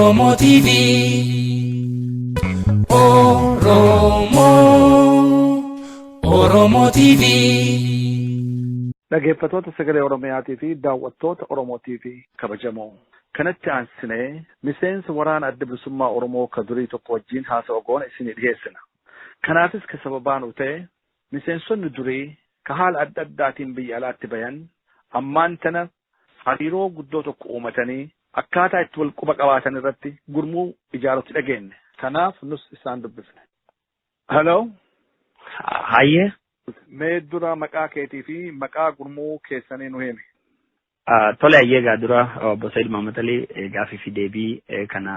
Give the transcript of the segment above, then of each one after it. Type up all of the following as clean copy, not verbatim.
Oromoo TV. Oromoo Oromoo TV. Dhaggeeffattoota sagalee Oromiyaatii fi daawwattoota Oromoo TV kabajamoo. Kanatti aansinee miseensa waraana adda bilisummaa Oromoo ka durii tokko wajjin haasa'a goona isinii dhiyeessina. Kanaafis ka sababaa nu ta'e miseensonni durii ka haala adda addaatiin biyya alaatti bayan ammaan tana hariiroo guddoo tokko uumatanii akkaataa itti wal quba qabaatan irratti gurmuu ijaarutti dhageenye. Kanaaf nus isaan dubbifne. Hello. Hayyee. Mee dura maqaa keetii fi maqaa gurmuu keessanii nu himi. Tole hayyee egaa dura obbo Said Muhammad Ali gaaffii fi deebii kana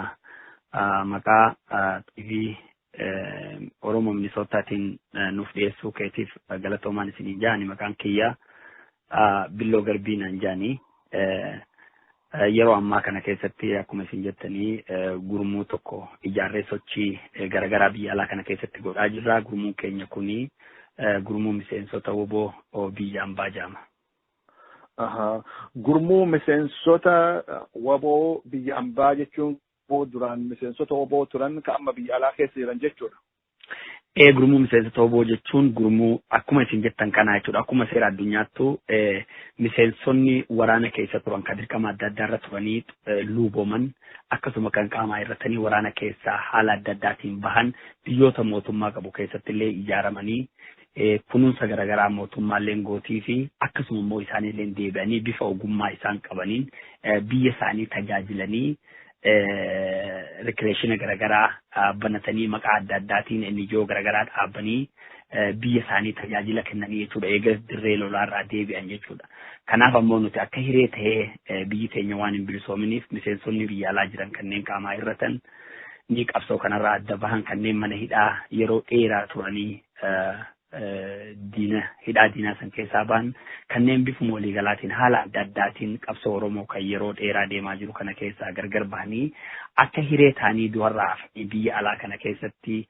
maqaa TV Oromoo Minisoottaatiin nuuf dhiyeessuu keetiif galatoomaan isiniin jaani maqaan kiyya Billoo Garbii naan jaani. Yeroo ammaa kana keessatti akkuma isin jettanii gurmuu tokko ijaarree sochii garaagaraa biyya alaa kana keessatti godhaa jirra. Gurmuun keenya kuni gurmuu miseensota WBO biyya ambaa jedhama. Gurmuu miseensota WBO biyya ambaa jechuun duraan miseensota WBO turan ka amma biyya alaa keessa jiran jechuudha. Ee gurmuu miseensota WBO jechuun gurmuu akkuma isin jettan kanaa jechuudha. Akkuma seera addunyaattu miseensonni waraana keessa turan kan dirqama adda addaa irra turanii luuboman akkasuma kan qaamaa irratanii waraana keessaa haala adda addaatiin bahan biyyoota mootummaa qabu keessatti illee ijaaramanii kunuunsa garaagaraa mootummaalleen gootii fi akkasuma immoo isaanillee deebi'anii bifa ogummaa isaan qabaniin biyya isaanii tajaajilanii rikireeshina garaagaraa banatanii maqaa adda addaatiin NGO garaagaraa dhaabanii biyya isaanii tajaajila kennanii jechuudha. Eegas dirree lolaarraa deebi'an jechuudha. Kanaaf ammoo nuti akka hiree ta'ee biyyi teenya waan hin bilisoominiif miseensonni biyya alaa jiran kanneen qaamaa irratan ni qabsoo kanarraa adda bahan kanneen mana hidhaa yeroo dheeraa turanii diina hidhaa diinaa san keessaa bahan kanneen bifuma waliigalaatiin haala adda addaatiin qabsoo Oromoo kan yeroo dheeraa deemaa jiru kana keessaa gargar bahanii akka hiree ta'anii du'arraa hafanii biyya alaa kana keessatti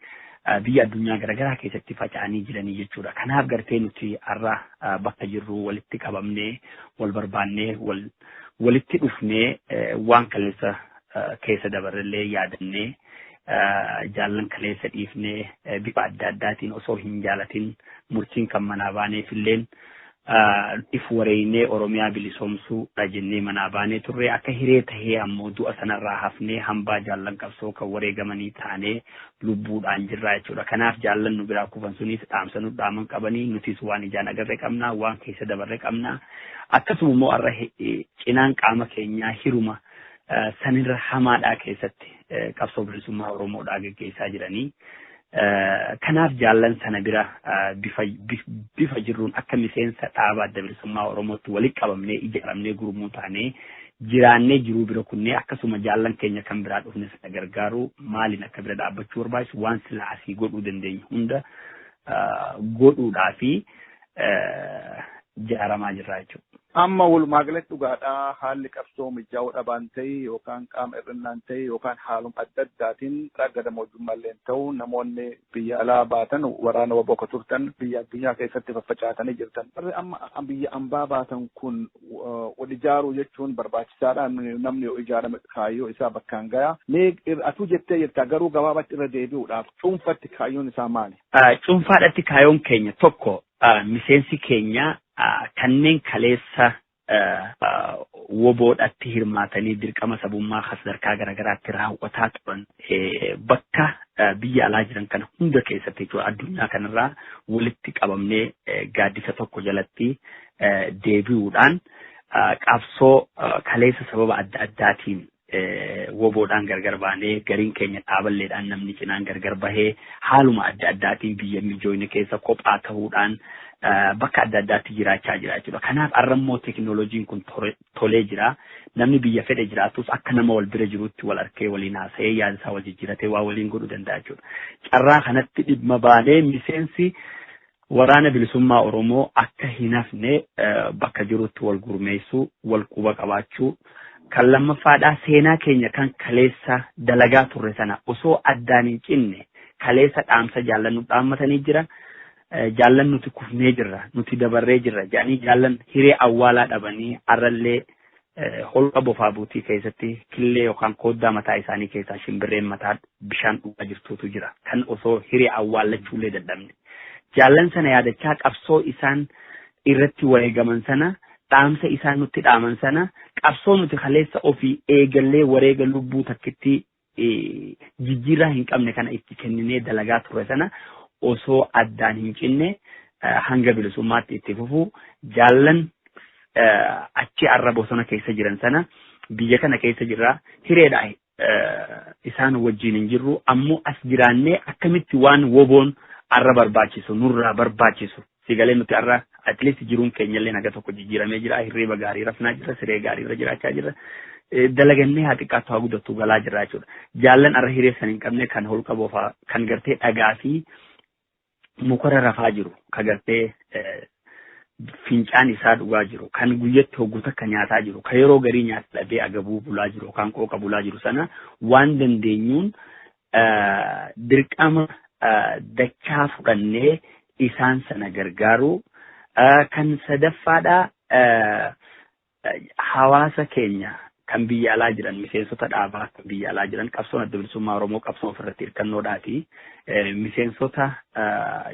biyya addunyaa garaagaraa keessatti faca'anii jiranii jechuudha. Kanaaf gartee nuti har'a bakka jirru walitti qabamnee wal barbaannee wal walitti dhufnee waan kaleessa keessa dabarrellee yaadannee jaallan kaleessa dhiifnee bifa adda addaatiin osoo hin jaalatin murtiin kan manaa baaneef illeen if wareeynee Oromiyaa bilisoomsuudha jennee manaa baanee turre akka hiree tahee ammoo du'a sanarraa hafnee hambaa jaallan qabsoo kan wareegamanii taanee lubbuudhaan jirra jechuudha. Kanaaf jaallan nu biraa kufan sunis dhaamsa nu dhaaman qabanii nutis waan ijaan agarre qabna waan keessa dabarre qabna akkasuma immoo har'a cinaan qaama keenyaa hiruma sanirra hamaadhaa keessatti qabsoo bilisummaa Oromoodhaa geggeessaa jiranii. Kanaaf jaallan sana bira bifa jirruun akka miseensa dhaaba adda bilisummaa Oromootti walitti qabamnee ijaaramnee gurmuu taanee jiraannee jiruu bira kunnee akkasuma jaallan keenya kan biraa dhufne sana gargaaru maaliin akka bira dhaabbachuu barbaachisu waan silaa asii godhuu dandeenyu hunda godhuudhaa fi ijaaramaa jirra jechuudha. Amma walumaa galatti dhugaadhaa haalli qabsoo mijaa'uu dhabaan ta'e yookaan qaama hir'innaan ta'e yookaan haaluma adda addaatiin gadamoojjummaa illee ta'u namoonni biyya alaa baatan waraana WBO ka turtan biyya addunyaa keessatti faffacaatanii jirtan. Warri amma biyya ambaa baatan kun wal ijaaruu jechuun barbaachisaadha. Namni yoo ijaarame kaayyoo isaa bakkaan gaya. Mee atuu jettee jirta garuu gabaabatti irra deebi'uudhaaf cuunfatti kaayyoon isaa maali? Cuunfaadhatti kaayyoon keenya tokko miseensi keenya kanneen kaleessa WBOdhatti hirmaatanii dirqama sabummaa sadarkaa garaagaraatti raawwataa turan bakka biyya alaa jiran kana hunda keessatti jechuudha addunyaa kanarraa walitti qabamnee gaaddisa tokko jalatti deebi'uudhaan qabsoo kaleessa sababa adda addaatiin WBOdhaan gargar baanee gariin keenya dhaaballeedhaan namni cinaan gargar bahee haaluma adda addaatiin biyya mijoojne keessa kophaa ta'uudhaan bakka adda addaatti jiraachaa jira jechuudha. Kanaaf har'a immoo teekinooloojiin kun tolee jira. Namni biyya fedhe jiraatus akka nama wal bira jirutti wal arkee waliin haasa'ee yaada isaa wal jijjiiratee waa waliin godhuu danda'a jechuudha. Carraa kanatti dhimma baanee miseensi waraana bilisummaa Oromoo akka hin hafne bakka jirutti wal gurmeessuu, wal quba qabaachuu, kan lammaffaadhaa seenaa keenya kan kaleessa dalagaa turre sana osoo addaan hin cinne kaleessa dhaamsa jaallannu dhaammatanii jira. Jaallan nuti kufnee jirra, nuti dabarree jirra jedhanii jaallan hiree awwaalaa dhabanii har'allee Holqa bofaa buutii keessatti killee yookaan kooddaa mataa isaanii keessaa shimbirreen mataa bishaan dhugaa jirtuutu jira. Kan osoo hiree awwaallachuullee dadhabne. Jaallan sana yaadachaa, qabsoo isaan irratti wareegaman sana, dhaamsa isaan nutti dhaaman sana, qabsoo nuti kaleessa ofii eegallee wareega lubbuu takkitti jijjiirraa hin qabne kana itti kenninee dalagaa ture sana osoo addaan hin cinne hanga bilisummaatti itti fufuu, jaallan achi arra bosona keessa jiran sana biyya kana keessa jirra, hireedha isaan wajjin hin jirru, ammoo as jiraannee akkamitti waan WBOn arra barbaachisu nurraa barbaachisu sigalee nuti arra at least jiruun keenyallee naga tokko jijjiiramee jira, hirriiba gaarii rafnaa jira, siree gaarii irra jiraachaa jira, dalagannee haa xiqqaatu haa guddattu galaa jira jechuudha. Jaallan arra hiree san hin qabne, kan holqa bofaa kan gartee dhagaa fi mukarra rafaa jiru, ka gartee fincaan isaa dhugaa jiru, kan guyyatti hogguu takka nyaataa jiru, kan yeroo garii nyaata dhabee agabuu bulaa jiru yookaan qooqa bulaa jiru sana waan dandeenyuun dirqama dachaa fudhannee isaan sana gargaaru. Kan sadaffaadha, hawaasa keenya kan biyya alaa jiran, miseensota dhaabaa kan biyya alaa jiran. Qabsoon Adda Bilisummaa Oromoo qabsoo ofirratti hirkannoodhaati. Miseensota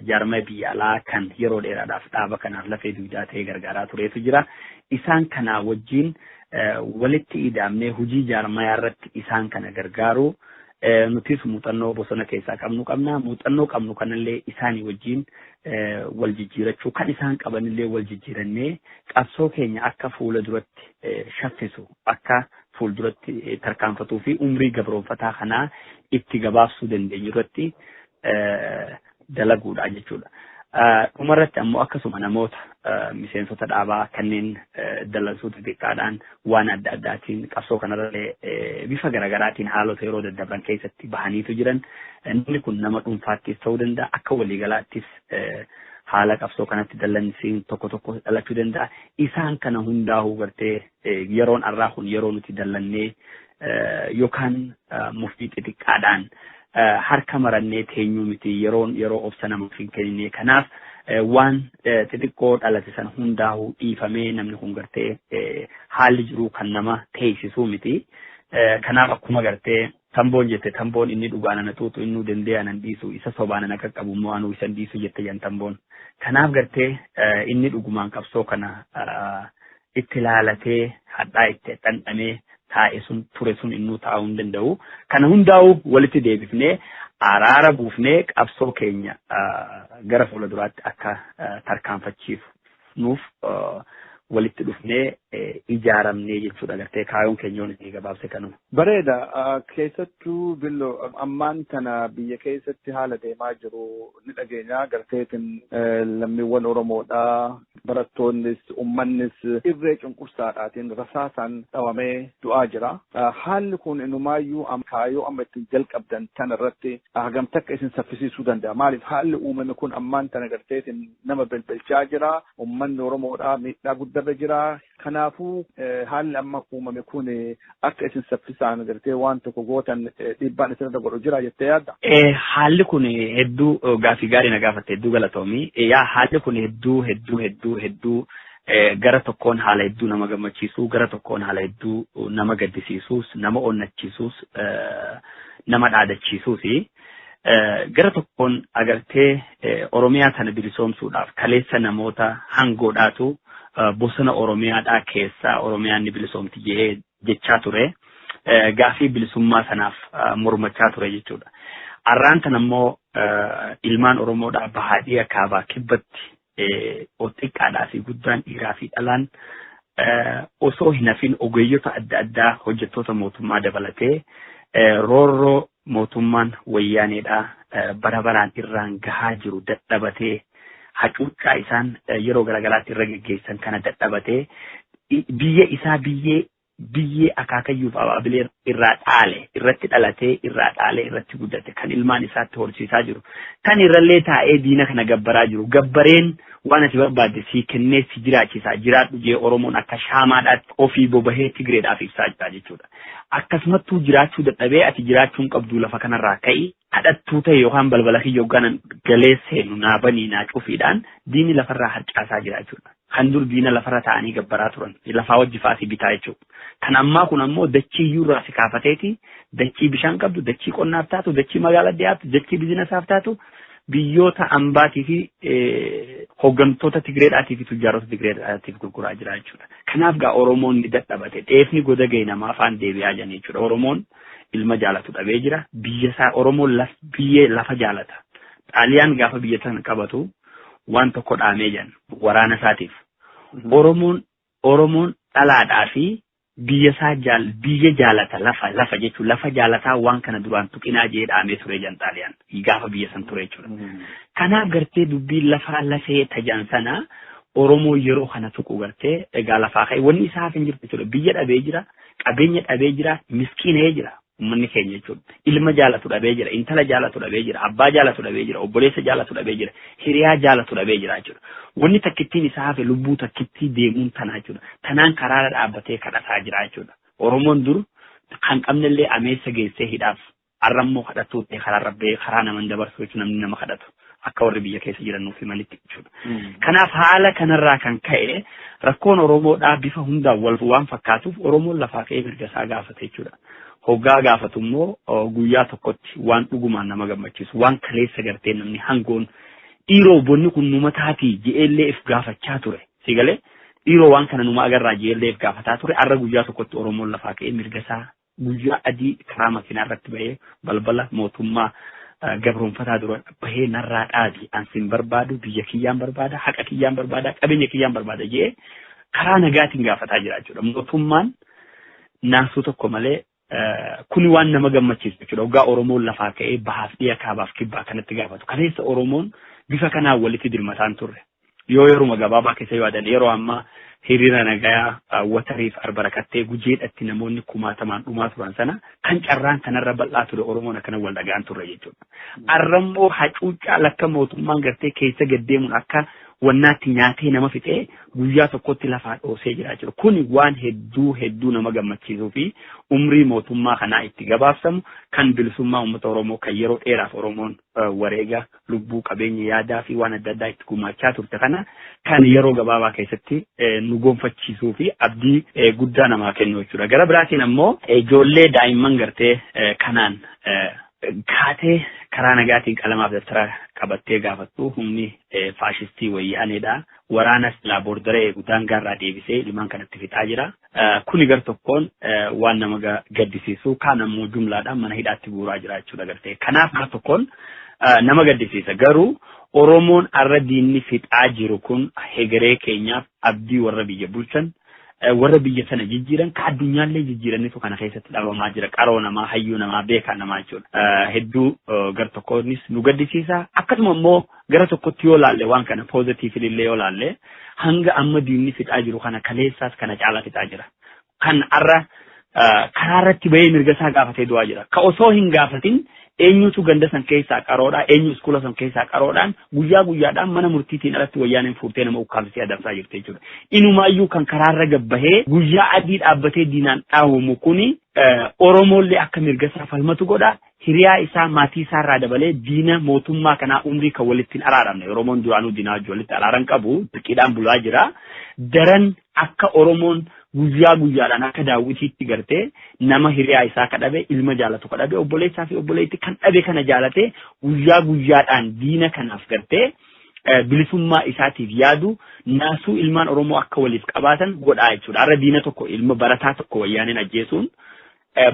jaarmaya biyya alaa kan yeroo dheeraadhaaf dhaaba kanaaf lafee dugdaa ta'ee gargaaraa tureetu jira. Isaan kanaa wajjin walitti ida'amnee hojii jaarmayaa irratti isaan kana gargaaru. Nutis muuxannoo bosona keessaa qabnu qabna. Muuxannoo qabnu kanallee isaanii wajjin wal jijjiirachuu, kan isaan qabanillee wal jijjiirannee qabsoo keenya akka fuula duratti shaffisu, akka fuulduratti tarkaanfatuu fi umrii gabroonfataa kanaa itti gabaabsuu dandeenyu irratti dalaguudha jechuudha. Dhumarratti ammoo akkasuma namoota miseensota dhaabaa kanneen dallansuu xixiqqaadhaan waan adda addaatiin qabsoo kanarrallee bifa garaagaraatiin haalota yeroo daddabran keessatti bahaniitu jiran. Namni kun nama dhuunfaattis ta'uu danda'a, akka waliigalaattis haala qabsoo kanatti dallansiin tokko tokko dhalachuu danda'a. Isaan kana hundaa'uu gartee yeroon arraa kun yeroo nuti dallannee yookaan muftii xixiqqaadhaan harka marannee teenyuu miti, yeroon yeroo obsa namaaf hin kennine. Kanaaf waan xixiqqoo dhalate sana hundaa'uu dhiifamee namni kun gartee haalli jiruu kan nama teessisuu miti. Kanaaf akkuma gartee tamboon jette, tamboon inni dhugaan ana xuuxu innuu danda'e anan dhiisu, isa sobaan ana qaqqabu immoo anuu isan dhiisu jette jan tamboon. Kanaaf gartee inni dhugumaan qabsoo kana itti laalatee hadhaa itti dhandhamee taa'e sun ture sun innuu taa'uu hin danda'u. Kana hundaa'uu walitti deebifnee araara buufnee qabsoo keenya gara fuula duraatti akka tarkaanfachiifnuuf walitti dhufnee ijaaramnee jechuudha, gartee kaayoon keenya yoon isin gabaabse kanuma. Bareeda. Keessattuu Billoo, ammaan tana biyya keessatti haala deemaa jiru ni dhageenya, garteetiin lammiiwwan Oromoodhaa, barattoonnis ummannis irree cunqursaadhaatiin rasaasaan dhawamee du'aa jira. Haalli kun inumaayyuu kaayoo amma ittiin jalqabdan tana irratti hagam takka isin saffisiisuu danda'a? Maaliif haalli uumame kun ammaan tana garteetiin nama belbelchaa jira. Ummanni Oromoodhaa miidhaa guddarra jira. Kanaafuu haalli amma uumame kun akka isin saffisaan gartee waan tokko gootan dhiibbaan isinirra godhu jira jettee yaadda? Haalli kun hedduu gaafii gaarii na gaafatte, hedduu galatoomi. Yaa, haalli kun hedduu hedduu hedduu hedduu gara tokkoon haala hedduu nama gammachiisu, gara tokkoon haala hedduu nama gaddisiisus, nama onnachiisus, nama dhaadachiisuus. Gara tokkoon agartee Oromiyaa tana bilisoomsuudhaaf kaleessa namoota hangoodhaatu bosona Oromiyaadhaa keessaa Oromiyaan ni bilisoomti jedhee jechaa ture. Gaafii bilisummaa sanaaf mormachaa ture jechuudha. Arraan tan ammoo ilmaan Oromoodhaa bahaa dhiya kaabaa kibbatti xiqqaadhaa fi guddaan, dhiiraa fi dhalaan osoo hin hafin, ogeeyyota adda addaa, hojjettoota mootummaa dabalatee roorroo mootummaan wayyaaneedhaa bara baraan irraan gahaa jiru dadhabatee, hacuuccaa isaan yeroo garaagaraatti irra geggeessan kana dadhabatee, biyya isaa, biyyee biyyee akaakayyuuf abaabilee irraa dhaale, irratti dhalatee, irraa dhaalee irratti guddate, kan ilmaan isaatti horsiisaa jiru, kan irrallee taa'ee diina kana gabbaraa jiru, gabbareen waan ati barbaadde sii kennee si jiraachisaa jiraadhu jee Oromoon akka shaamaadhaatti ofii bobahee Tigreedhaaf ibsaa jira jechuudha. Akkasumattuu jiraachuu dadhabee, ati jiraachuu hin qabdu, lafa kanarraa ka'i, kadhattuu ta'e yookaan balbala kiyya hogganan galee seenu naa banii naa cufiidhaan diinni lafarraa harcaasaa jira jechuudha. Kan dur diina lafarra taa'anii gabbaraa turan. Lafaa wajji faasii bitaa jechuudha. Kan ammaa kun ammoo dachii iyyuurraa si kaafateeti dachii bishaan qabdu, dachii qonnaaf taatu, dachii magaalaa dhiyaatu, dachii biizinasaaf taatu biyyoota ambaatii fi hooggantoota Tigreedhaatii fi tujjaarota Tigreedhaatiif gurguraa jira jechuudha. Kanaaf gaa Oromoon ni dadhabate. Dheefni goda ga'e namaa afaan deebi'aa jiran jechuudha. Oromoon ilma jaalatu dhabee jira. Biyya isaa Oromoon biyyee lafa jaalata. Xaaliyaan gaafa biyya sana qabatu waan tokko dhaamee jiran waraana isaatiif. Oromoon dhalaadhaa fi biyya isaa biyya jaalata lafa lafa jechuun lafa jaalataa waan kana duraan tuqinaa jee dhaamee ture jan Xaaliyaan gaafa biyya san ture jechuudha. Kanaaf gartee dubbiin lafaa lafee tajan sana Oromoo yeroo kana tuqu gartee egaa lafaa ka'e wanni isaa hafe hin jirtu jechuudha. Biyya dhabee jira, qabeenya dhabee jira, miskiinee jira uummanni keenya jechuudha. Ilma jaalatu dhabee jira, intala jaalatu dhabee jira, abbaa jaalatu dhabee jira, obboleessa jaalatu dhabee jira, hiriyaa jaalatu dhabee jira jechuudha. Wanni takkittiin isaa hafe lubbuu takkittii deemuun tanaa jechuudha. Tanaan karaarra dhaabbatee kadhataa jira jechuudha. Oromoon dur kan qabnellee ameessa geessee hidhaaf arrammoo kadhattuu ta'e karaarra ba'ee karaa naman dabarsu jechuudha namni nama kadhatu. Akka warri biyya keessa jiran nuuf himanitti jechuudha. Kanaaf haala kanarraa kan ka'e rakkoon Oromoodhaa bifa hundaan wal waan fakkaatuuf Oromoon lafaa ka'ee mirga isaa gaafate jechuudha. Hoggaa gaafatu immoo guyyaa tokkotti waan dhugumaan nama gammachiisu waan kaleessa gartee namni hangoon dhiiroo bonni kun numa taatii je'eellee if gaafachaa ture. Si galee dhiiroo waan kana numa agarraa je'eellee if gaafataa ture arra guyyaa tokkotti Oromoon lafaa ka'ee mirga isaa guyyaa adii karaa makiinaa irratti bahee balbala mootummaa gabroonfataa dura bahee narraa dhaabi ansin barbaadu biyya kiyyaan barbaada haqa kiyyaan barbaada qabeenya kiyyaan barbaada jedhee karaa nagaatiin gaafataa jira jechuudha. Mootummaan naasuu tokko malee kuni waan nama gammachiisu jechuudha. Hoggaa Oromoon lafaa ka'ee bahaaf dhiya kaabaaf kibbaa kanatti gaafatu. Kaleessa Oromoon bifa kanaan walitti dirmataan turre. Yoo yeruma gabaabaa keessa yoo yaadan yeroo ammaa hiriira nagayaa watariif arbarakattee gujeedhatti namoonni kumaatamaan dhumaa turan sana kan carraan kanarra bal'aa ture Oromoon akkana wal dhagaan turre jechuudha. Arrammoo hacuuccaa lakka mootummaan gartee keessa gaddeemuun akka wannaatti nyaatee nama fixee guyyaa tokkotti lafaa dhoosee jira jechuudha. Kuni waan hedduu hedduu nama gammachiisuu fi umrii mootummaa kanaa itti gabaabsamu kan bilisummaa uummata Oromoo kan yeroo dheeraaf Oromoon wareega lubbuu qabeenya yaadaa fi waan adda addaa itti gumaachaa turte kana kan yeroo gabaabaa keessatti nu gonfachiisuu fi abdii guddaa namaa kennu jechuudha. Gara biraatiin ammoo ijoollee daa'imman gartee kanaan kaatee karaa nagaatiin qalamaaf daftara qabattee gaafattu humni faashistii wayyaaneedha. Waraana silaa boordara eegu daangaarraa deebisee ilmaan kanatti fixaa jira. Kuni gar tokkoon waan nama gaddisiisu kaan ammoo jumlaadhaan mana hidhaatti guuraa jira jechuudha gartee. Kanaaf gar tokkoon nama gaddisiisa. Garuu Oromoon arra diinni fixaa jiru kun hegeree keenyaaf abdii warra biyya bulchan warra biyya sana jijjiiran ka addunyaallee jijjiiranitu kana keessatti dhabamaa jira. Qaroo namaa, hayyuu namaa, beekaa namaa jechuudha. Hedduu gar tokkoonis nu gaddisiisa. Akkasuma immoo gara tokkotti yoo laalle waan kana poozitiivili illee yoo laalle hanga amma diinni fixaa jiru kana kaleessaas kana caalaa fixaa jira. Kan arra karaa irratti bahee mirga isaa gaafatee du'aa jira. Ka osoo hin gaafatin eenyutu ganda san keessaa qaroodhaa, eenyu iskuula san keessaa qaroodhaan guyyaa guyyaadhaan mana murtiitiin alatti wayyaaneen fuurtee nama ukkaamsitee adamsaa jirti jechuudha. Inumaayyuu kan karaarra gabbahee guyyaa adii dhaabbatee diinaan dhaawamu kuni Oromoollee akka mirga isaa falmatu godha. Hiriyaa isaa maatii isaa irraa dabalee diina mootummaa kanaa umrii kan walitti hin araaramne. Oromoon duraanuu diinaa wajjin walitti araaran qabu dirqiidhaan bulaa jira. Daran akka Oromoon guyyaa guyyaadhaan akka daawwitiitti gartee nama hiriyaa isaa kadhabe ilma jaalatu kadhabe obboleessaa fi obboleetti kan dhabe kana jaalate guyyaa guyyaadhaan diina kanaaf gartee bilisummaa isaatiif yaadu naasuu ilmaan Oromoo akka waliif qabaatan godhaa jechuudha. Har'a diina tokko ilma barataa tokko wayyaaneen ajjeesuun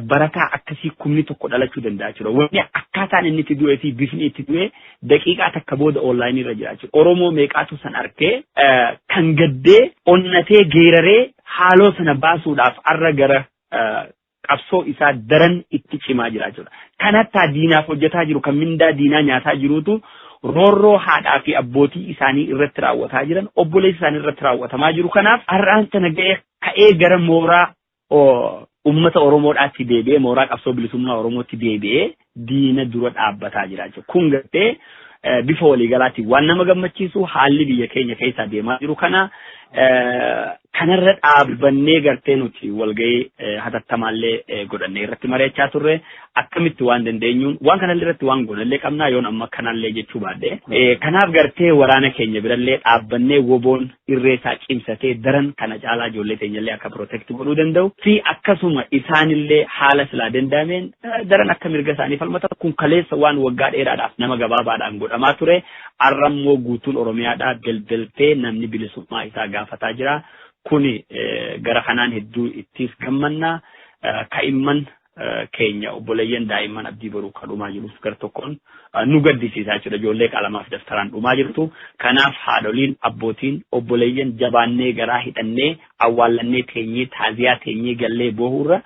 barataa akkasii kumni tokko dhalachuu danda'a jechuudha. Wanni akkaataan inni itti du'ee fi bifni itti du'e daqiiqaa takka booda onlaayinii irra jira jechuudha. Oromoo meeqaatu san arkee kan gaddee onnatee geeraree haaloo sana baasuudhaaf arra gara qabsoo isaa daran itti cimaa jira jechuudha. Kan hattaa diinaaf hojjetaa jiru kan mindaa diinaa nyaataa jiruutu roorroo haadhaa fi abbootii isaanii irratti raawwataa jiran obboleessa isaanii irratti raawwatamaa jiru. Kanaaf har'aan sana ga'ee ka'ee gara mooraa uummata Oromoodhaatti deebi'ee mooraa qabsoo bilisummaa Oromootti deebi'ee diina dura dhaabbataa jira jechuudha. Kun gartee bifa waliigalaatiin waan nama gammachiisu haalli biyya keenya keessaa deemaa jiru kana Kanarra dhaabbannee gartee nuti walgahii hatattamaallee godhannee irratti mari'achaa turre, akkamitti waan dandeenyuun waan kanallee irratti waan goonallee qabnaa yoon amma kanallee jechuu baadhe. Kanaaf gartee waraana keenya birallee dhaabbannee, WBOn irree isaa cimsatee daran kana caalaa ijoollee teenyallee akka protect godhuu danda'u fi akkasuma isaanillee haala silaa danda'ameen daran akka mirga isaanii falmata. Kun kaleessa waan waggaa dheeraadhaaf nama gabaabaadhaan godhamaa ture. Arrammoo guutuun Oromiyaadhaa belbeltee namni bilisummaa isaa gaafataa jira. Kuni gara kanaan hedduu ittiis gammannaa. Ka'imman keenya, obboleeyyan daa'imman abdii boruu kan dhumaa jirus gar tokkoon nu gaddisiisaa jechuudha. Ijoollee qalamaaf daftaraan dhumaa jirtu. Kanaaf haadholiin, abbootiin, obboleeyyan jabaannee garaa hidhannee awwaallannee teenyee taaziyaa teenyee gallee boohuurra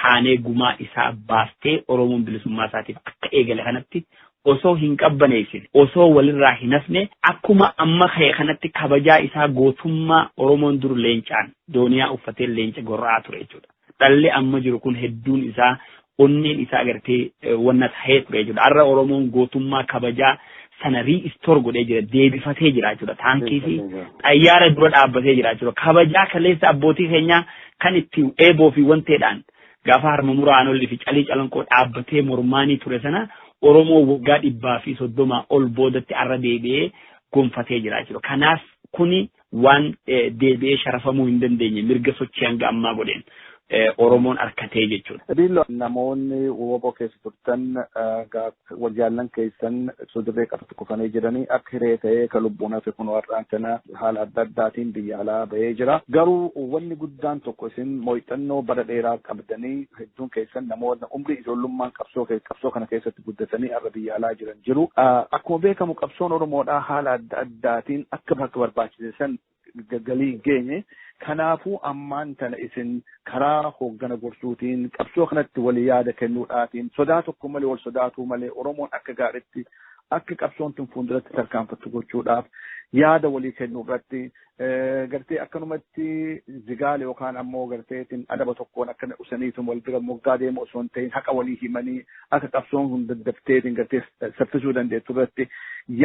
kaanee gumaa isaa baastee Oromoon bilisummaa isaatiif akka eegale kanatti osoo hin qabbaneessine, osoo walirraa hin hafne, akkuma amma ka'e kanatti kabajaa isaa, gootummaa Oromoon dur leencaan dooniyaa uffatee leenca gorra'aa ture jechuudha. Dhalli amma jiru kun hedduun isaa onneen isaa agartee wanna tahee ture jechuudha. Har'a Oromoon gootummaa kabajaa sana restore godhee jira, deebifatee jira jechuudha. Taankii fi xayyaara dura dhaabbatee jira jechuudha. Kabajaa kaleessa abbootii keenyaa kan itti eeboo fi wanteedhaan gaafa harma muraan olii fi calii calanqoo dhaabbatee mormaanii ture sana Oromoo waggaa 130 ol boodatti har'a deebi'ee gonfatee jira jechuudha. Kanaaf kuni waan deebi'ee sharafamuu hin dandeenye, mirga sochii hanga ammaa godheen Oromoon harkatee jechuudha. Biillo, namoonni WBO keessa turtan wal jaallan keessan sodirree qabatu kufanii jiranii, akka hiree ta'ee kan lubbuun hafe kun har'aan kana haala adda addaatiin biyya alaa bahee jira. Garuu wanni guddaan tokko, isin muuxannoo bara dheeraa qabdanii, hedduun keessan namoota umrii ijoollummaan qabsoo kana keessatti guddatanii har'a biyya alaa jiran jiru. Akkuma beekamu qabsoon Oromoodhaa haala adda addaatiin akka bakka barbaachise san galii hin geenye. Kanaafuu ammaan tana isin karaa hooggana gorsuutiin, qabsoo kanatti walii yaada kennuudhaatiin, sodaa tokko malee, wal sodaatuu malee, Oromoon akka gaariitti akka qabsoon tun fuulduratti tarkaanfattu gochuudhaaf yaada walii kennuu irratti gartee akkanumatti zigaale yookaan ammoo garteetiin adaba tokkoon akka usaniitum wal bira moggaa deemu osoo hin ta'in, haqa walii himanii akka qabsoon kun daddafteetiin gartee saffisuu dandeettu irratti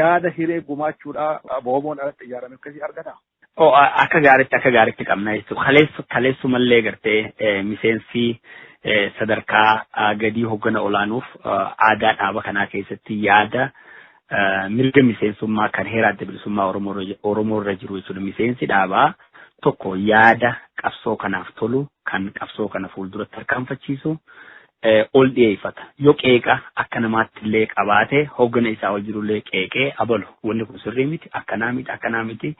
yaada hiree gumaachuudhaa WBOn alatti ijaarame akkasii argata. Oh, akka gaariitti qabna jechuudha. Kaleessumallee gartee miseensi sadarkaa gadii hoggana olaanuuf aadaa dhaaba kanaa keessatti yaada mirga miseensummaa kan heera Adda Bilisummaa Oromoo irra jiru jechuudha. Miseensi dhaabaa tokko yaada qabsoo kanaaf tolu, kan qabsoo kana fuulduratti tarkaanfachiisu ol dhiyeeffata. Yoo qeeqa akka namaatti illee qabaate, hoggana isaa ol jirullee qeeqee, abalu wanni kun sirrii miti, akkanaa miti, akkanaa miti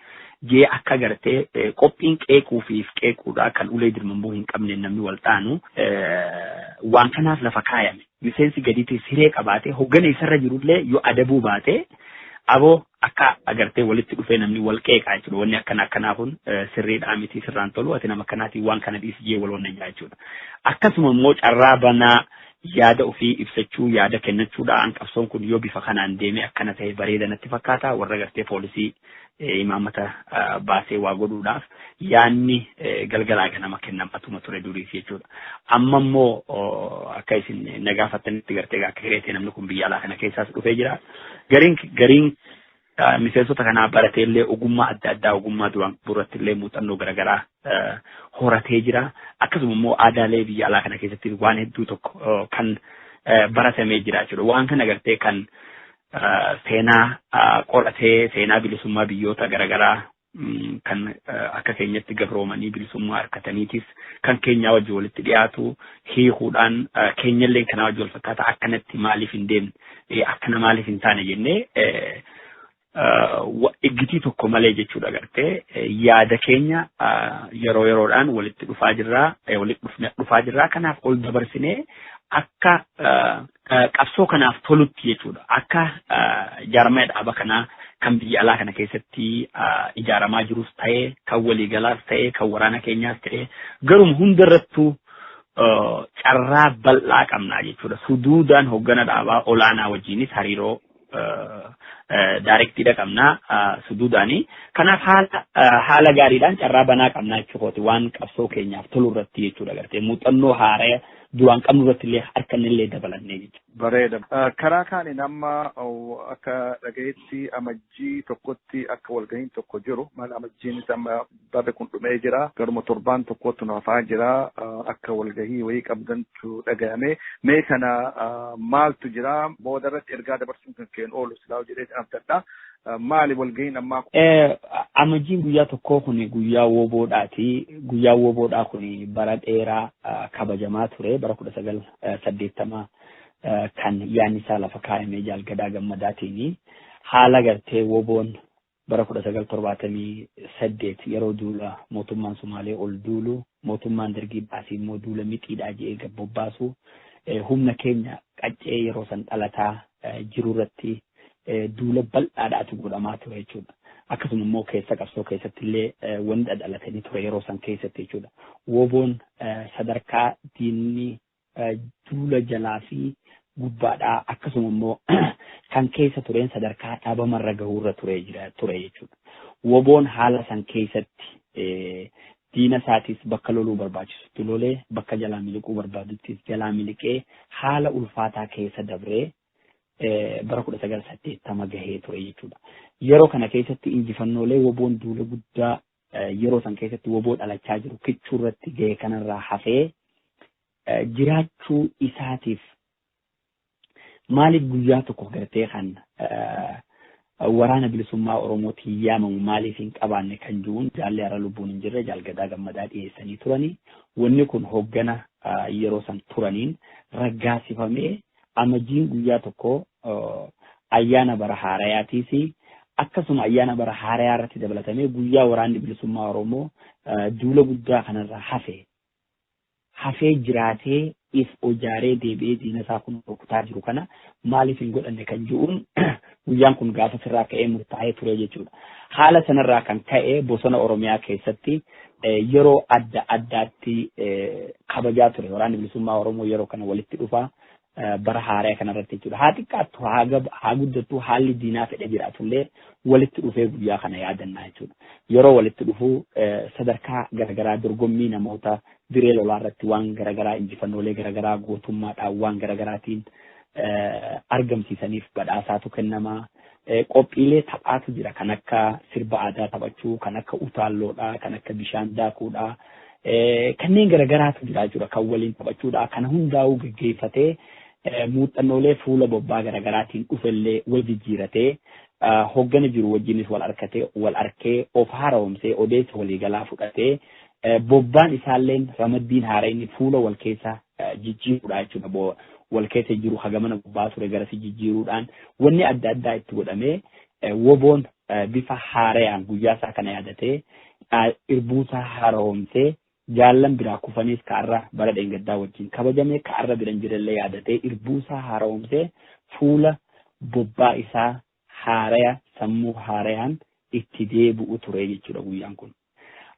jee, akka gartee qophiin qeequu fi qeequudhaa kan ulee dirmambuu hin qabne namni wal xaanu waan kanaaf lafa kaayame. Miseensi gadiitis hiree qabaate hoggana isarra jirullee yoo adabuu baate, aboo akka agartee walitti dhufee namni wal qeeqaa jechuudha. Wanni akkana akkanaa kun sirriidhaa miti, sirraan tolu, ati nama akkanaatiin waan kana dhiisi jee wal wanna jechuudha. Akkasuma immoo carraa banaa yaada ofii ibsachuu, yaada kennachuudhaan, qabsoon kun yoo bifa kanaan deemee akkana ta'e bareeda natti fakkaata, warra gartee poolisii imaammata baasee waa godhuudhaaf yaanni galgalaa ganama kennamatuma ture duriif jechuudha. Amma immoo akka isin na gaafattanitti gartee akka hireetee namni kun biyya alaa kana keessaas dhufee jira. Gariin gariin miseensota kanaa baratee illee ogummaa adda addaa, ogummaa duraan duratti illee muuxannoo garaagaraa horatee jira. Akkasuma immoo aadaalee biyya alaa kana keessatti waan hedduu tokko kan baratamee jira jechuudha. Waan kana gartee kan seenaa qoratee, seenaa bilisummaa biyyoota garaagaraa kan akka keenyatti gabroomanii bilisummaa harkataniitis kan keenyaa wajjin walitti dhiyaatu hiikuudhaan, keenyallee kanaa wajjin wal fakkaata, akkanatti maaliif hin deemne, akkana maaliif hin taane jennee iggitii tokko malee jechuudha, gartee yaada keenya yeroo yeroodhaan walitti dhufaa jirraa, walitti dhufaa jirraa. Kanaaf ol dabarsinee akka qabsoo kanaaf tolutti jechuudha, akka jaarmaya dhaaba kanaa kan biyya alaa kana keessatti ijaaramaa jirus ta'ee, kan waliigalaas ta'ee, kan waraana keenyaas ta'ee, garuma hundarrattuu carraa bal'aa qabnaa jechuudha. Suduudaan hoggana dhaabaa olaanaa wajjinis hariiroo directiidha qabnaa suduudaanii. Kanaaf haala gaariidhaan carraa banaa qabnaa jechuudha, waan qabsoo keenyaaf tolu irratti jechuudha, gartee muuxannoo haaraa Duraan qabnu irratti illee harkanne illee dabalannee jechuudha. Bareeda. Karaa kaaniin amma akka dhagayetti Amajjii 1tti akka walgahiin tokko jiru, maal, Amajjiinis amma barri kun dhumee jira, garuma torbaan tokkotti nu hafaa jira, akka walgahii wayii qabdantu dhagayame. Mee kana maaltu jira? Booda irratti ergaa dabarsuun kan keen oolu silaa jedhee abdadha. Maali walgahiin ammaa? Amajjiin guyyaa tokkoo kun guyyaa woboodhaati. Guyyaa woboodhaa kun bara dheeraa kabajamaa ture, bara 1980 kan yaadni isaa lafa kaa'amee Jaal Gadaa Gammadaatiin. Haala gartee woboon bara 1978 yeroo duula mootummaan Sumaalee ol duulu, mootummaan Dargii baasii immoo duula mixiidhaa jedhee gabbobbaasu, humna keenya qaccee yeroo san dhalataa jiru irratti duula bal'aadhaatu godhamaa ture jechuudha. Akkasuma immoo keessa qabsoo keessatti illee wanni dhadhalatanii ture yeroo san keessatti jechuudha. Woboon sadarkaa diinni duula jalaa fi gubbaadhaa akkasuma immoo kan keessa tureen sadarkaa dhaabamarra gahuurra ture jira ture jechuudha. Woboon haala san keessatti diina isaatis bakka loluu barbaachisutti lolee, bakka jalaa miliquu barbaaduttis jalaa miliqee, haala ulfaataa keessa dabree bara 1980 gahee ture jechuudha. Yeroo kana keessatti injifannoolee woboon duula guddaa yeroo san keessatti woboo dhalachaa jiru kichuu irratti gahe kanarraa hafee jiraachuu isaatiif maaliif guyyaa tokko gartee kan Waraana Bilisummaa Oromootiin yaamamu maaliif hin qabaanne kan jiruun jaalli hara lubbuun hin jirre Jaal Gadaa Gammadaa dhiyeessanii turanii. Wanni kun hoggana yeroo san turaniin raggaasifamee, Amajjiin guyyaa tokko ayyaana bara haarayaatiis, akkasuma ayyaana bara haarayaa irratti dabalatamee guyyaa Waraanni Bilisummaa Oromoo duula guddaa kanarraa hafee jiraatee if ijaaree deebi'ee diina isaa kun rukutaa jiru kana maaliif hin godhanne kan jiruun guyyaan kun gaafa sirraa ka'ee murtaa'ee ture jechuudha. Haala sanarraa kan ka'e bosona Oromiyaa keessatti yeroo adda addaatti kabajaa ture. Waraanni Bilisummaa Oromoo yeroo kana walitti dhufa bara haaraa kanarratti jechuudha. Haa xiqqaattu, haa guddattu, haalli diinaa fedhe jiraatullee walitti dhufee guyyaa kana yaadannaa jechuudha. Yeroo walitti dhufu sadarkaa garaagaraa dorgommii namoota diree lolaa irratti waan garaagaraa, injifannoolee garaagaraa gootummaadhaan waan garaagaraatiin argamsiisaniif badhaasaatu kennamaa. Qophiilee taphaatu jira, kan akka sirba aadaa taphachuu, kan akka utaalloodhaa, kan akka bishaan daakuudhaa, kanneen garaagaraatu jira jechuudha, kan waliin taphachuudha. Kana hundaa'uu geggeeffatee muuxannoolee fuula bobbaa garaagaraatiin dhufellee wal jijjiiratee, hoggana jiru wajjinis wal arkatee, wal arkee, of haaromsee, odeessa waliigalaa fudhatee, bobbaan isaalleen ramaddiin haara inni fuula wal keessa jijjiiruudha jechuudha. Wal keessa jiru hagamana bobbaa ture garasi jijjiiruudhaan wanni adda addaa itti godhamee, woboon bifa haarayaan guyyaa isaa kana yaadatee, irbuusaa haaromsee, jaallan biraa kufaniis ka'arra bara dheengaddaa wajjin kabajame ka'arra biran jirallee yaadatee, irbuusaa haaromsee, fuula bobbaa isaa haaraya sammuu haarayaan itti deebi'u ture jechuudha guyyaan kun.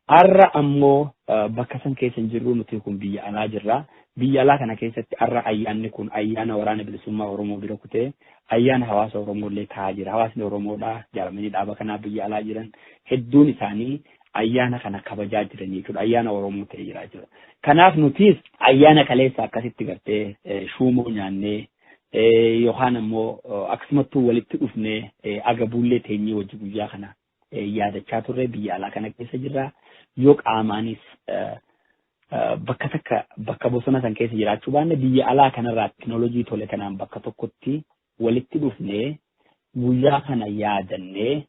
Har'a ammoo bakka san keessa hin jirru, nuti kun biyya alaa jirra. Biyya alaa kana keessatti har'a ayyaanni kun ayyaana Waraana Bilisummaa Oromoo bira kutee ayyaana hawaasa Oromoo illee ta'aa jira. Hawaasni Oromoodha. Jaalamanii dhaaba kanaa biyya alaa jiran hedduun isaanii ayyaana kana kabajaa jiran jechuudha. Ayyaana Oromoo ta'ee jira jechuudha. Kanaaf nutis ayyaana kaleessa akkasitti gartee shuumoo nyaannee yookaan ammoo akkasumattuu walitti dhufnee agabuullee teenyee wajji guyyaa kana yaadachaa turre biyya alaa kana keessa jirra. Yoo qaamaanis bakka takka bakka bosona san keessa jiraachuu baanne, biyya alaa kanarraa teknoolojii tole kanaan bakka tokkotti walitti dhufnee guyyaa kana yaadannee,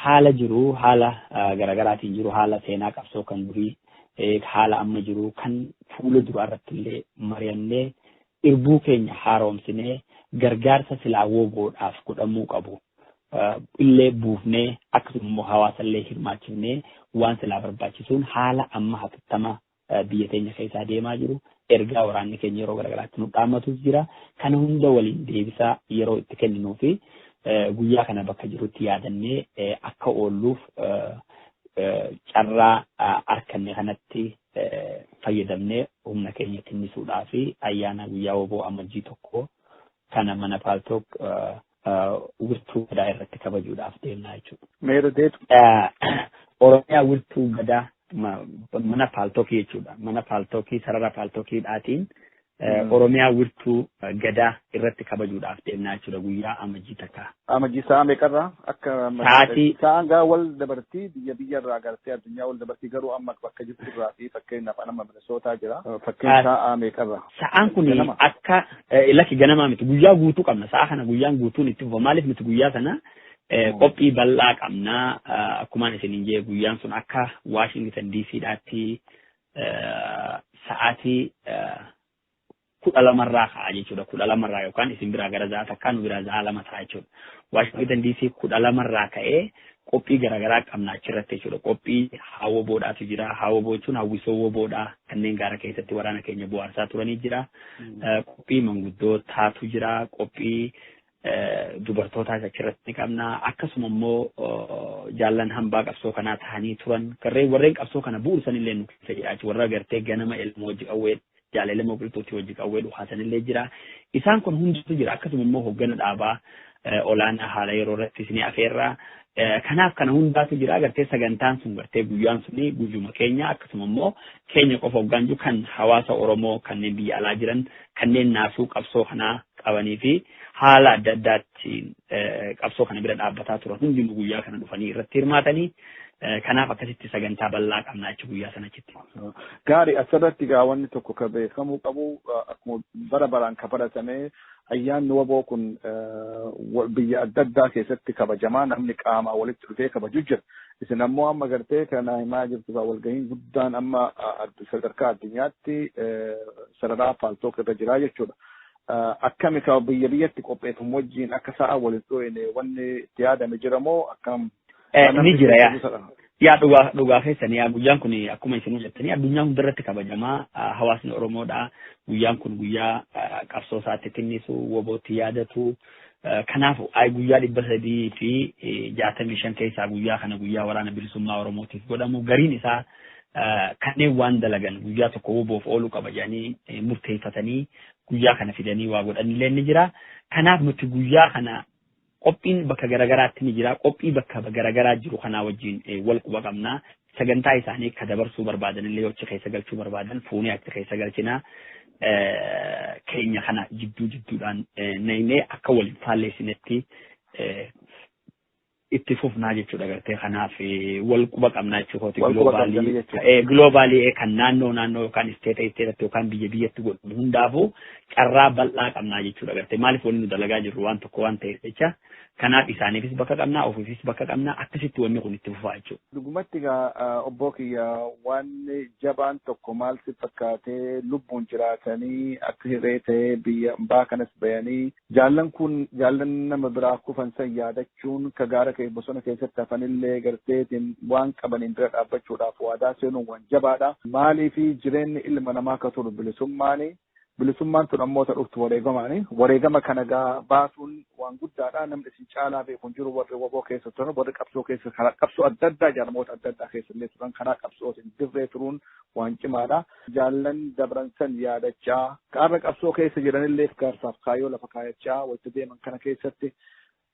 haala jiru, haala garaagaraatiin jiru, haala seenaa qabsoo kan durii, haala amma jiru, kan fuula duraa irratti illee mari'annee, irbuu keenya haaromsinee, gargaarsa silaa woboodhaaf godhamuu qabu illee buufnee, akkasuma immoo hawaasa illee hirmaachifnee, waan silaa barbaachisuun haala amma hatattama biyya teenya keessaa deemaa jiru, ergaa waraanni keenya yeroo garaagaraatti nu dhaammatus jira, kana hunda waliin deebisaa yeroo itti kenninuu fi guyyaa kana bakka jirutti yaadannee akka oolluuf carraa arkanne kanatti fayyadamnee humna keenya tinnisuudhaa fi ayyaana guyyaa woboo Amajjii 1 kana mana Paltalk Wirtuu Gadaa irratti kabajuudhaaf deemnaa jechuudha. Meera deetu. Oromiyaa Wirtuu Gadaa Mana Paaltookii jechuudha. Mana Paaltookii sarara Paaltookiidhaatiin Oromiyaa wirtuu gadaa irratti kabajuudhaaf deemnaa jechuudha guyyaa Amajjii 1. Amajjii sa'a meeqarraa? Akka Sa'aatii sa'aan gaa wal dabartii biyya biyyarraa gartee addunyaa wal dabartii, garuu amma bakka jirturraa fi fakkeenyaaf amma Minisootaa jira. Fakkeenya sa'a meeqarraa? Sa'aan kun akka lakki ganamaa miti, guyyaa guutuu qabna. Sa'a kana guyyaan guutuun itti fufa. Maaliif nuti guyyaa sana qophii bal'aa qabnaa? Akkumaan isiniin jee, guyyaan sun akka Washington DCdhaatti sa'aatii 12rraa ka'a jechuudha. 12rraa yookaan isin biraa gara sa'a 1, nu biraa sa'a 2 ta'a jechuudha. Washington DC 12rraa ka'ee qophii garaagaraa qabna achirratti jechuudha. Qophii hawwaboodhaatu jira. Hawwaboo jechuun hawwisoo woboodhaa kanneen gaara keessatti waraana keenya bohaarsaa turanii jira. Qophii manguddootaatu jira. Qophii dubartootaas achirratti ni qabna. Akkasuma immoo jaallan hambaa qabsoo kanaa ta'anii turan warreen qabsoo kana bu'uursanillee nu keessa jira. Warra gartee ganama Elmoo hojii qawwee, jaala Elmoo qilxuutti hojii qawwee dhukaasanillee jira. Isaan kun hundatu jira. Akkasuma immoo hoggana dhaabaa olaanaa haala yeroo irratti isinii afeerraa. Kanaaf kana hundaatu jira. Gartee sagantaan sun, gartee guyyaan suni guyyuma keenya, akkasuma immoo keenya qofa hoggaan jiru kan hawaasa Oromoo kanneen biyya alaa jiran, kanneen naasuu qabsoo kanaa qabanii fi haala adda addaatti qabsoo kana bira dhaabbataa turan hundinuu guyyaa kana dhufanii irratti hirmaatanii, kanaaf akkasitti sagantaa bal'aa qabna jechuudha guyyaa sana achitti. Gaarii, asirratti gaa wanni tokko ka beekamuu qabu, akkuma bara baraan ka baratame ayyaanni waboo kun biyya adda addaa keessatti kabajamaa, namni qaamaa walitti dhufee kabaju jira. Isin ammoo amma gartee kana himaa jirtu, walgahiin guddaan amma sadarkaa addunyaatti sararaa Paaltook irra jira jechuudha. Akkami ka biyya biyyatti qopheeffamu wajjin akka sa'a walitti dhufne wanni itti yaadame jira moo akkam? Ni jira yaa. Yaa, dhugaa dhugaa keessanii yaa, guyyaan kun akkuma isin jettanii addunyaa hundarratti kabajamaa hawaasni Oromoodha. Guyyaan kun guyyaa qabsoo isaatti tinnisu, wobootti yaadatu. Kanaaf guyyaa 365 keessaa guyyaa kana guyyaa Waraana Bilisummaa Oromootiif godhamu, gariin isaa kanneen waan dalagan guyyaa tokko woboof ooluu qaba jedhanii murteeffatanii guyyaa kana fidanii waa godhanillee ni jira. Kanaaf nuti guyyaa kana qophiin bakka garagaraatti ni jira. Qophii bakka garagaraa jiru kanaa wajjin wal quba qabna. Sagantaa isaanii akka dabarsuu barbaadan illee achi keessa galchuu barbaadan fuunee achi keessa galchina. Keenya kana jidduu jidduudhaan naynee akka waliin faalleessinetti itti fufnaa jechuudha gartee. Kanaaf wal quba qabnaa jechuudha. Globally kan naannoo naannoo yookaan state stateatti yookaan biyya biyyatti godhamu hundaafuu carraa bal'aa qabnaa jechuudha gartee. Maaliif wanni nu dalagaa jirru waan tokko waan ta'eef jecha, kanaaf isaaniifis bakka qabnaa, ofiifis bakka qabnaa, akkasitti wanni kun itti fufaa jechuudha. Dhugumatti egaa obbo kiyya, waan jabaan tokko maal si fakkaatee, lubbuun jiraatanii akka hiree ta'ee biyya ambaa kanas bayanii jaallan kun, jaallan nama biraa kufan san yaadachuun, ka gaara kee bosona keessatti hafanillee garteetiin waan qabaniin bira dhaabbachuudhaaf waadaa seenuun waan jabaadha. Maaliifi jireenyi ilma namaa ka turu bilisummaani. Bilisummaan tun ammoo ta dhuftu wareegamaani. Wareegama kana gaa baasuun waan guddaadha. Namni isin caalaa beeku hin jiru, warri waboo keessa turan, warri qabsoo keessa, karaa qabsoo adda addaa, jaarmoota adda addaa keessa illee turan, karaa qabsootiin dirree turuun waan cimaadha. Jaallan dabran san yaadachaa, kaarra qabsoo keessa jiranillee gaarsaaf kaayyoo lafa kaayachaa walitti deeman kana keessatti,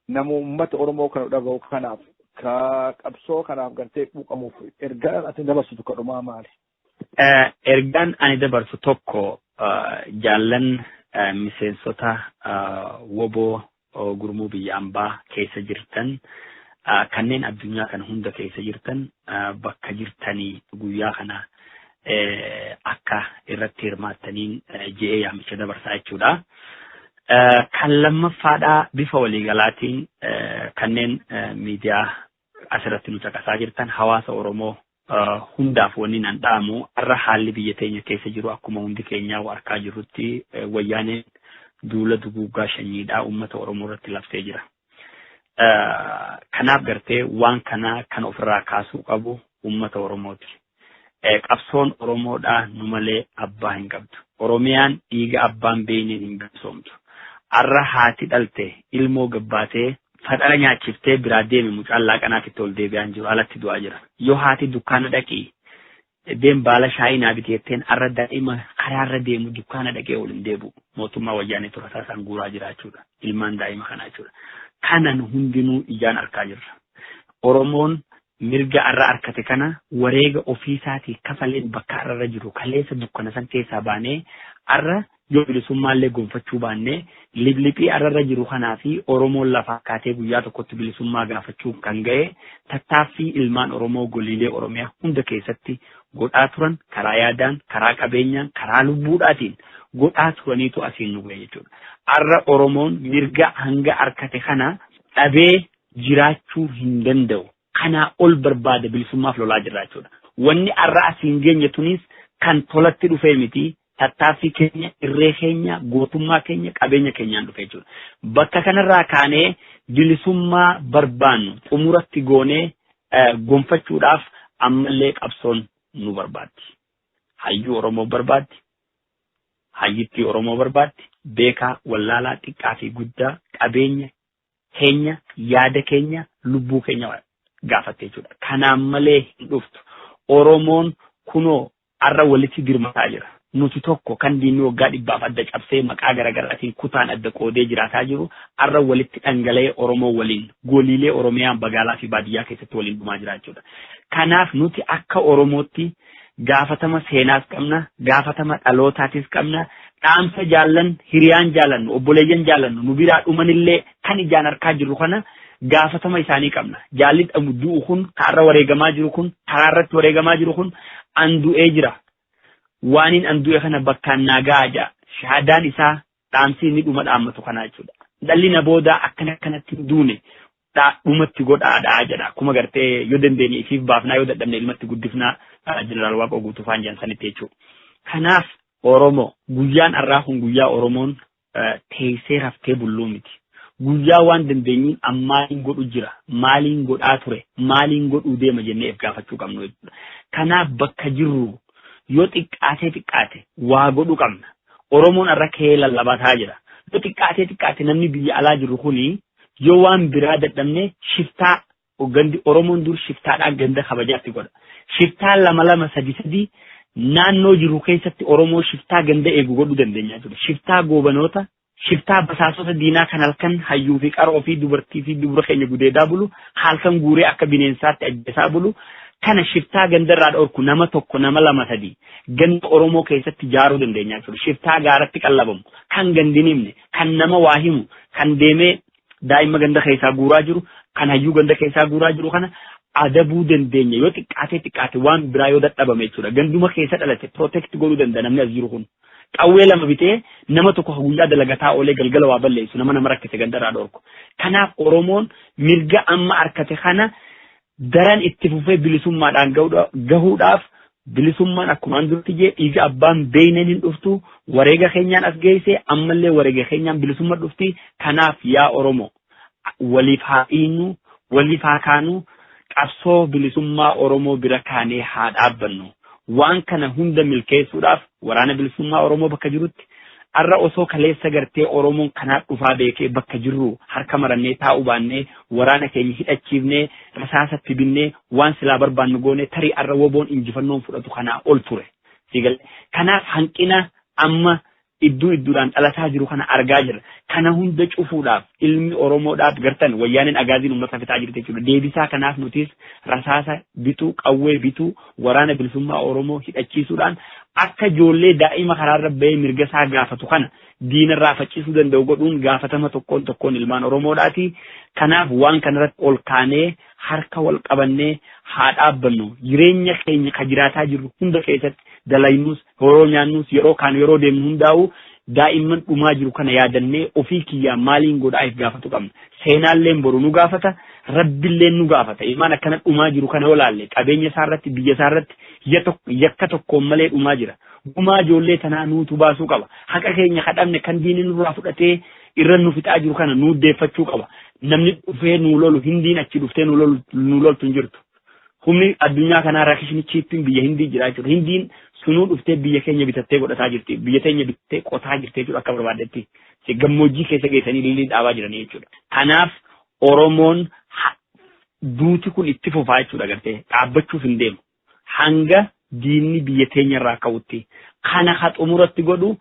nama uummata Oromoo kana dhaga'u kanaaf, ka qabsoo kanaaf gartee quuqamuuf, ergaan ati dabarsitu kadhumaa maali? Ergaan ani dabarsu tokko, jaallan miseensota woboo gurmuu biyya ambaa keessa jirtan, kanneen addunyaa kana hunda keessa jirtan, bakka jirtanii guyyaa kana akka irratti hirmaattaniin je'ee yaamicha dabarsaa jechuudha. Kan lammaffaadhaa, bifa waliigalaatiin kanneen miidiyaa asirratti nu caqasaa jirtan hawaasa Oromoo hundaaf wanni nan dhaamu, har'a haalli biyya teenya keessa jiru akkuma hundi keenyaa harkaa jirrutti Wayyaaneen duula duguuggaa sanyiidhaa uummata Oromoo irratti labsee jira. Kanaaf gartee waan kana kan ofirraa kaasuu qabu uummata Oromooti. Qabsoon Oromoodhaa nu malee abbaa hin qabdu. Oromiyaan dhiiga abbaan beeyneen hin bilisoomtu. Har'a haati dhalte ilmoo gabbaatee fadhala nyaachiftee biraa deeme, mucaan laaqanaaf itti ol deebi'aa jiru, alatti du'aa jira. Yoo haati dukkaana dhaqii deem baala shaayii naa biteetteen, har'a daa'ima karaarra deemu dukkaana dhaqee ol hin deebi'u. Mootummaa Wayyaanee turataa isaan guuraa jira jechuudha. Ilmaan daa'ima kanaa jechuudha. Kana nu hundinuu ijaan argaa jirra. Oromoon Mirga arra arkate kana wareega ofiisaatii kafaleen bakka arra jiru kaleessa dukkana san keessaa baanee, arra yoo bilisummaallee gonfachuu baannee, liphii arra jiru kanaa fi Oromoon lafaa kaatee guyyaa tokkotti bilisummaa gaafachuu kan ga'e tattaaffii ilmaan Oromoo goliilee Oromiyaa hunda keessatti godhaa turan, karaa yaadaan, karaa qabeenyaan, karaa lubbuudhaatiin godhaa turaniitu asiin nu ga'e jechuudha. Arra Oromoon mirga hanga arkate kana dhabee jiraachuu hin danda'u. Kanaa ol barbaada, bilisummaaf lolaa jirra jechuudha. Wanni arra asiin geenye tunis kan tolatti dhufee miti. Tattaaffii keenya, irree keenya, gootummaa keenya, qabeenya keenyaan dhufe jechuudha. Bakka kanarraa kaanee bilisummaa barbaannu xumuratti goonee gonfachuudhaaf ammallee qabsoon nu barbaaddi. Hayyuu Oromoo barbaaddi. Hayyittii Oromoo barbaaddi. Beekaa, wallaalaa, xiqqaa fi guddaa, qabeenya keenya, yaada keenya, lubbuu keenya gaafatte jechuudha. Kanaan malee hin dhuftu. Oromoon kunoo arra walitti dirmataa jira. Nuti tokko kan diinni waggaa 100f adda cabsee maqaa garaagaraatiin kutaan adda qoodee jiraataa jiru, arra walitti dhangala'ee Oromoo waliin goliilee Oromiyaa magaalaa fi baadiyyaa keessatti waliin dhumaa jira jechuudha. Kanaaf nuti akka Oromootti gaafatama seenaas qabna, gaafatama dhalootaatis qabna, dhaamsa jaallan, hiriyaan jaalannu, obboleeyyan jaalannu nu biraa dhumanillee kan ijaan harkaa jirru kana gaafatama isaanii qabna. Jaalli du'u kun, kaarra wareegamaa jiru kun, karaa irratti wareegamaa jiru kun an du'ee jira. Waaniin an du'e kana bakkaan naa ga'a ja'a. Shahaadaan isaa dhaamsi inni dhuma dhaammatu kana jechuudha. Dhalli na boodaa akkana akkanatti hin duune dhumatti godhaadhaa jedha. Akkuma gartee yoo dandeenye ifiif baafnaa, yoo dadhabne ilmatti guddifnaa, Jeneraal Waaqoo Guutuu faan jedhan sanitti jechuudha. Kanaaf Oromoo, guyyaan har'aa kun guyyaa Oromoon teessee raftee bulluu miti. Guyyaa waan dandeenyuun maaliin godhu jira, maaliin godhaa ture, maaliin godhuu deema jennee if gaafachuu qabnu jechuudha. Kanaaf bakka jirru yoo xiqqaatee xiqqaate waa godhuu qabna. Oromoon har'a ka'ee lallabataa jira. Yoo xiqqaatee xiqqaate namni biyya alaa jiru kuni yoo waan biraa dadhabne, shiftaa gandi Oromoon dur shiftaadhaan ganda kabajaatti godha. Shiftaa lama lama, sadi sadi naannoo jiru keessatti Oromoo shiftaa ganda eegu godhuu dandeenya jechuudha. Shiftaa goobanoota, shiftaa basaasota diinaa kan halkan hayyuu fi qaroo fi dubartii fi dubra keenya gudeedaa bulu, halkan guuree akka bineensaatti ajjeesaa bulu, kana shiftaa gandarraa dhorku nama tokko, nama lama, sadi ganda Oromoo keessatti ijaaruu dandeenya jechuudha. Shiftaa gaaratti qallabamu, kan gandi himne, kan nama waa himu, kan deemee daa'ima ganda keessaa guuraa jiru, kan hayyuu ganda keessaa guuraa jiru kana adabuu dandeenya yoo xiqqaatee xiqqaate, waan biraa yoo dadhabame jechuudha. Ganduma keessa dhalate protect godhuu danda'a namni as jiru kun. Qawwee lama bitee nama tokko guyyaa dalagataa oolee galgala waa balleessu, nama nama rakkise gandarraa dhorku. Kanaaf Oromoon mirga amma arkate kana daran itti fufee bilisummaadhaan gahuudhaaf, bilisummaan akkuma duratti jee dhiiga abbaan beeyneen hin dhuftu, wareega keenyaan as geesse, ammallee wareega keenyaan bilisummaa dhufti. Kanaaf yaa Oromoo, waliif haa dhiinu, waliif haa kaanu, qabsoo bilisummaa Oromoo bira kaanee haa dhaabbannu. Waan kana hunda milkeessuudhaaf waraana bilisummaa Oromoo bakka jirutti arra osoo kaleessa gartee Oromoon kanaa dhufaa beekee bakka jirru harka marannee taa'uu baannee, waraana keenya hidhachiifnee, rasaasatti binnee, waan silaa barbaannu goone, tarii arra WBOn injifannoon fudhatu kanaa ol ture. Kanaaf hanqina amma iddoo iddoodhaan dhalataa jiru kana argaa jirra. Kana hunda cufuudhaaf ilmi Oromoodhaaf gartan wayyaaneen agaaziin uummata fixaa jirti jechuudha. Deebisaa kanaaf nutis rasaasa bituu, qawwee bituu, waraana bilisummaa Oromoo hidhachiisuudhaan akka ijoollee daa'ima karaarra bahee mirga isaa gaafatu kana diinarraa faccisuu danda'u godhuun gaafatama tokkoon tokkoon ilmaan Oromoodhaati. Kanaaf waan kanarratti ol kaanee harka wal qabannee haa dhaabbannu. Jireenya keenya ka jiraataa jirru hunda keessatti dalaynus, yeroo nyaannus, yeroo kaan, yeroo deemnu hundaa'u daa'imman dhumaa jiru kana yaadannee ofii kiyyaa maaliin godhaa if gaafatu qabna. Seenaalleen boru nu gaafata, Rabbilleen nu gaafata. Ilmaan akkana dhumaa jiru kana yoo laalle, qabeenya isaa irratti, biyya isaa irratti yakka tokkoon malee dhumaa jira. Gumaa ijoollee tanaa nuutu baasuu qaba. Haqa keenya kadhabne kan diinni nurraa fudhatee irra nu fixaa jiru kana nuu deeffachuu qaba. Namni dhufee nuu lolu, Hindiin achi dhuftee nu loltu hin jirtu. Humni addunyaa kanaa rakishni chiippiin biyya Hindii jira jechuudha. Hindiin sunuu dhuftee biyya keenya bitattee godhataa jirti. Biyya teenya bitattee qotaa jirti jechuudha akka barbaaddetti. Gammoojjii keessa geessanii lilii dhaabaa jiranii jechuudha. Kanaaf Oromoon duuti kun itti fufaa jechuudha, gartee dhaabbachuuf hin deemu. Hanga diinni biyya teenya irraa ka'utti. Kana ha xumuratti godhu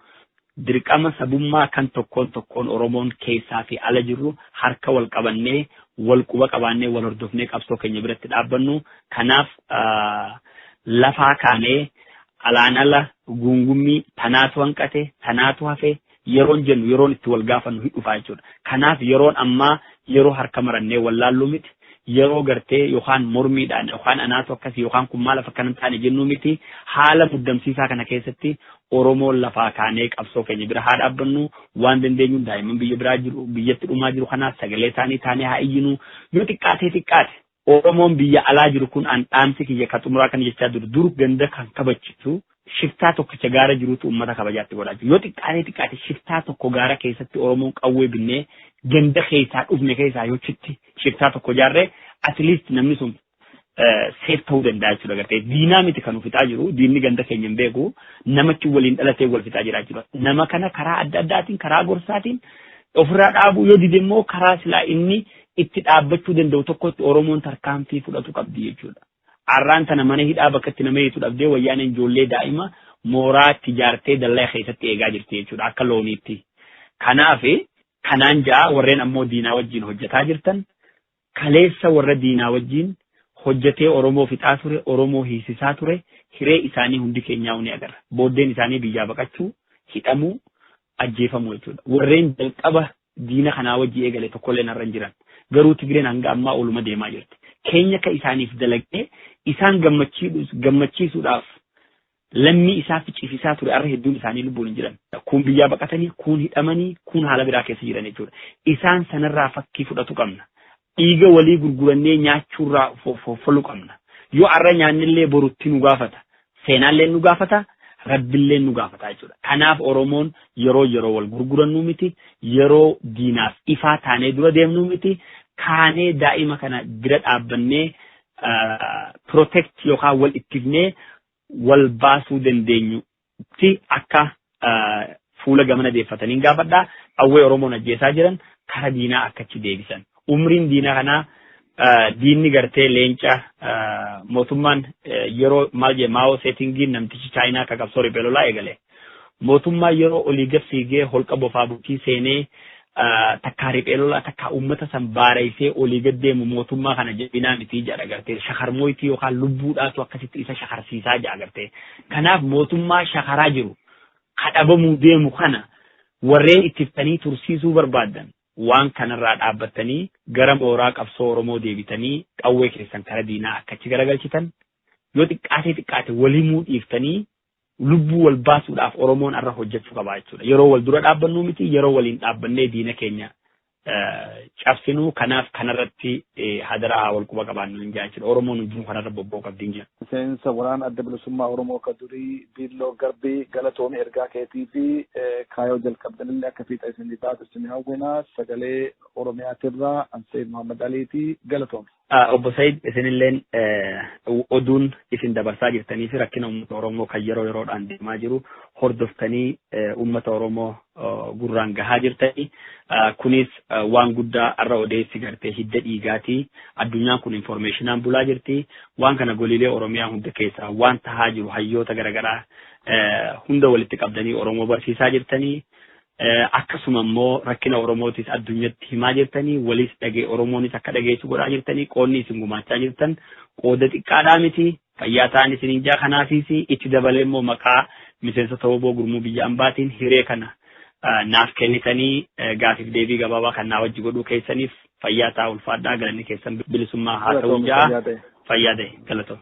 dirqama sabummaa kan tokkoon tokkoon Oromoon keessaa fi ala jirru harka wal qabannee wal quba qabaannee wal hordofnee qabsoo keenya biratti dhaabbannu. Kanaaf lafaa kaanee alaan ala guungummii tanaatu hanqate tanaatu hafe yeroon jennu yeroon itti wal gaafannu hin dhufaa jechuudha. Kanaaf yeroon ammaa yeroo harka marannee wallaallu miti. Yeroo gartee yookaan mormiidhaan yookaan anaatu akkasii yookaan kun maal akka hin taane jennu miti. Haala muddamsiisaa kana keessatti Oromoon lafaa kaanee qabsoo keenya bira haa dhaabbannu. Waan dandeenyu daa'imman biyya biraa jiru biyyatti dhumaa jiru kanaaf sagalee isaanii taanee haa iyyinu. Yoo xiqqaatee xiqqaate Oromoon biyya alaa jiru kun an dhaamsi kiyya ka xumuraa kan jechaa jiru dur ganda kan kabachiisu shiftaa tokkicha gaara jirutu uummata kabajaatti godhaa jiru. Yoo xiqqaatee xiqqaate shiftaa tokko gaara keessatti Oromoon qawwee binnee ganda keessaa dhufne keessaa yoo chitti shiftaa tokko jaarree at least namni sun safe ta'uu danda'a jechuudha gartee. Diinaa miti kan fixaa jiru, diinni ganda keenya hin beeku, namachi waliin dhalatee wal fixaa jira jechuudha. Nama kana karaa adda addaatiin, karaa gorsaatiin ofirraa dhaabuu, yoo dide immoo karaa silaa inni itti dhaabbachuu danda'u tokkotti Oromoon tarkaanfii fudhatu qabdi jechuudha. Arraan tana mana hidhaa bakka itti nama hiitu dhabdee wayyaaneen ijoollee daa'ima mooraatti ijaartee dallaa keessatti eegaa jirti jechuudha akka looniitti. Kanaaf kanaan ja'a warreen ammoo diinaa wajjin hojjetaa jirtan, kaleessa warra diinaa wajjin hojjetee Oromoo fixaa ture, Oromoo hiisisaa ture, hiree isaanii hundi keenyaa ni agarra. Booddeen isaanii biyyaa baqachuu, hidhamuu, ajjeefamuu jechuudha. Warreen jalqaba diina kanaa wajji eegale tokkollee narra hin jiran. Garuu Tigreen hanga ammaa ooluma deemaa jirti. Keenya akka isaaniif dalagee isaan gammachiisuudhaaf lammii isaa ficcisiisaa ture arra hedduun isaanii lubbuun hin jiran. Kuun biyyaa baqatanii, kuun hidhamanii, kuun haala biraa keessa jiran jechuudha. Isaan sanarraa fakkii fudhatu qabna. Dhiiga walii gurgurannee nyaachuurraa foluu qabna. Yoo arra nyaannillee borutti nu gaafata. Seenaallee nu gaafata. Rabbillee nu gaafata jechuudha. Kanaaf Oromoon yeroo yeroo wal gurgurannu miti, yeroo diinaaf ifaa taanee dura deemnu miti, kaanee daa'ima kana bira dhaabbannee protect yookaan wal ittifnee wal baasuu dandeenyutti akka fuula gamana deeffatanii gaafadhaa. Qawwee Oromoon ajjeesaa jiran kara diinaa akkachi deebisan. Umriin diinaa kanaa diinni gartee leenca mootummaan yeroo maal jee Maa'oo Seetingiin namtichi Chaayinaa akka qabsoo riphee lolaa eegale. Mootummaan yeroo olii gad fiigee holqa bofaa bukkii seenee takkaa riphee lolaa takkaa uummata san baareessee olii gad deemu mootummaa kana jabinaa miti jedha gartee shakarmooyitii yookaan lubbuudhaatu akkasitti isa shakarsiisaa jedha gartee. Kanaaf mootummaa shakaraa jiru kadhabamuu deemu kana warreen ittiftanii tursiisuu barbaadan waan kanarraa dhaabbattanii gara mooraa qabsoo Oromoo deebitanii qawwee keessan kara diinaa akkachi garagalchitan, yoo xiqqaatee xiqqaate walimuu dhiiftanii lubbuu wal baasuudhaaf Oromoon arra hojjechuu qaba jechuudha. Yeroo wal dura dhaabbannu miti, yeroo waliin dhaabbannee diina keenya cabsinu. Kanaaf kanarratti hadaraa wal quba qabaannu hin jaa jechuudha. Oromoon hundinuu kanarra bobba'uu qabdi hin jira. Miseensa waraana Adda Bilisummaa Oromoo akka durii Biilloo Garbii, galatoomii ergaa keetii fi kaayoo jalqabdanillee akka fiixa isinii baatu isin hawwina. Sagalee Oromiyaatirraa Anseed Muhammad Aliitii, galatoomi. Obbo Said, isinilleen oduun isin dabarsaa jirtanii fi rakkina uummata Oromoo kan yeroo yeroodhaan deemaa jiru hordoftanii uummata Oromoo gurraan gahaa jirtanii. Kunis waan guddaa arra odeessi gartee hidda dhiigaatii. Addunyaan kun informationaan bulaa jirti. Waan kana goliilee Oromiyaa hunda keessaa waan tahaa jiru hayyoota garaagaraa hunda walitti qabdanii Oromoo barsiisaa jirtanii. Akkasuma immoo rakkina Oromootis addunyatti himaa jirtanii, walis dhagee Oromoonis akka dhageessu godhaa jirtanii, qoodni isin gumaachaa jirtan qooda xiqqaadhaa miti. Fayyaa ta'an isin hin jaa. Kanaafis itti dabalee immoo maqaa miseensota WBO gurmuu biyya ambaatiin hiree kana naaf kennitanii gaafiif deebii gabaabaa kan naa wajji godhuu keessaniif fayyaa ta'a, ulfaadhaa, galanni keessan bilisummaa haa ta'u jaa. Fayyaa ta'e, galatoom.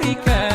Africa.